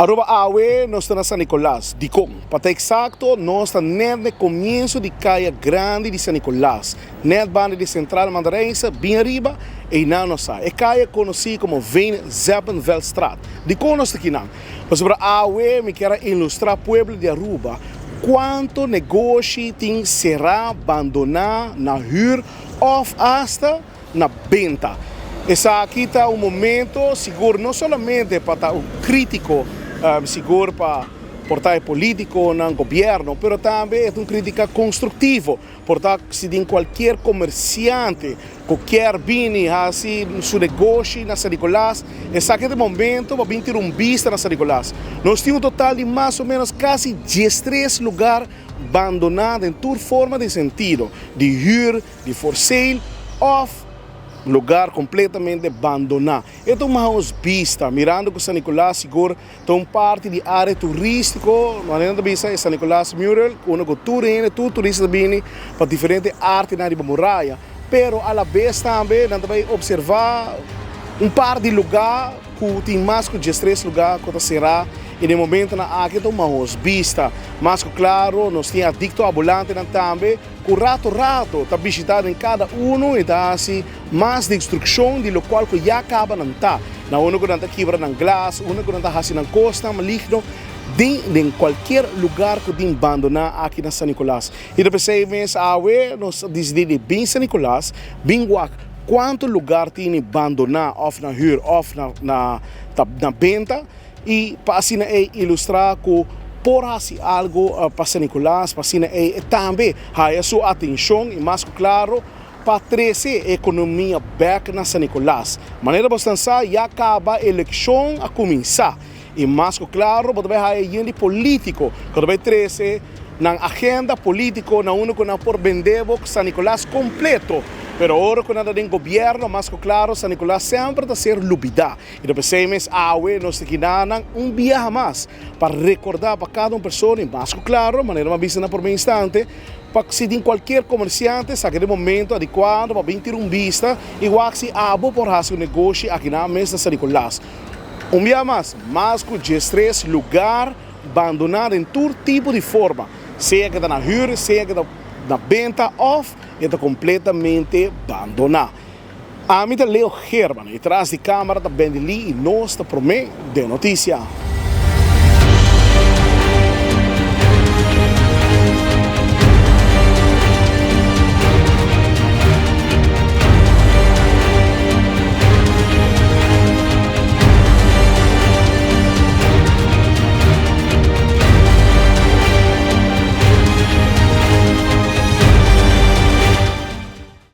Aruba awe nos ta na San Nicolas. Dikon? Pa ta eksakto, nos ta nèt na e komienso di kaya grandi di San Nicolas, nèt banda di Central Mandarijnse, bin ariba, einan nos ta. E kaya konosí komo Veen Zeppenveldstraat. Dikon nos ta kinan? Pasobra awe mi kier a ilustrá pueblo di Aruba kuantu negoshi tin será, bandoná, na hür òf asta na benta. Esaki ta un momento sigur no solamente pa ta un critico sigur pa por ta e politiconan, gobierno, pero tambe e ta un critica constructivo. Por ta si tin cualkier comerciante cu kier bini haci su negoshi na San Nicolas, esaki ta e momento pa bin tira un bista na San Nicolas. Nos tin un total di mas o menos casi diestres lugar bandona den tur forma di sentido, di huur, di for sale of lugar completamente bandona. E ta un mahos bista, mirando cu San Nicolas sigur ta un parti di area turistico, manera nan ta bisa e San Nicolas Mural, unda cu tur hende, tur turista ta bini pa diferente artenan riba muraya, pero alabes tambe nan ta bay observa un par di lugar cu tin mas cu diestres lugar cu ta cera y den momentonan aki ta un mahos bista. Mas cu claro nos tin adicto ambulantenan tambe. Ku rato rato ta bishitá den kada unu i ta hasi mas destrukshon di lokual ku ya kaba nan ta. Na unda ku nan ta kibra nan glas, unda ku nan ta hasi nan kosnan maligno den den kualkier lugar ku tin bandoná aki na San Nicolas. I ta p'esei mes awe nos a disidí di bin San Nicolas, bin wak kuantu lugar tini bandoná òf na hür òf na na ta na benta. I pa asina ei ilustrá ku por hasi algu pa San Nicolas, pa asina ei e tambe haya su atenshon i mas ku klaro pa trese e ekonomia bèk na San Nicolas. Manera bo stan sa ya kaba elekshon a kuminsá i mas ku klaro bo ta bai haya yen di polítiko ku ta bai trese nan agenda polítiko na unda ku nan por bende bo San Nicolas kompleto. Pero ora ku nan ta den gobièrnu mas ku klaro San Nicolas semper ta ser lubidá. I ta p'esei mes awe nos ta kina nan un biaha mas pa rekordá pa kada un persona i mas ku klaro, manera mi a bisa na promé instante, pa si tin kualkier komersiante saka den momento adikuado pa bin tira un bista i wak si abo por hasi un negoshi aki nan mes na San Nicolas. Un biaha mas, mas ku diestres lugar bandoná den tur tipo di forma, sea ke ta na hür, sea ke ta na benta òf e ta kompletamente bandoná. Ami ta Leo German y tras di camara ta Bendy Lee y nos ta prome den noticia.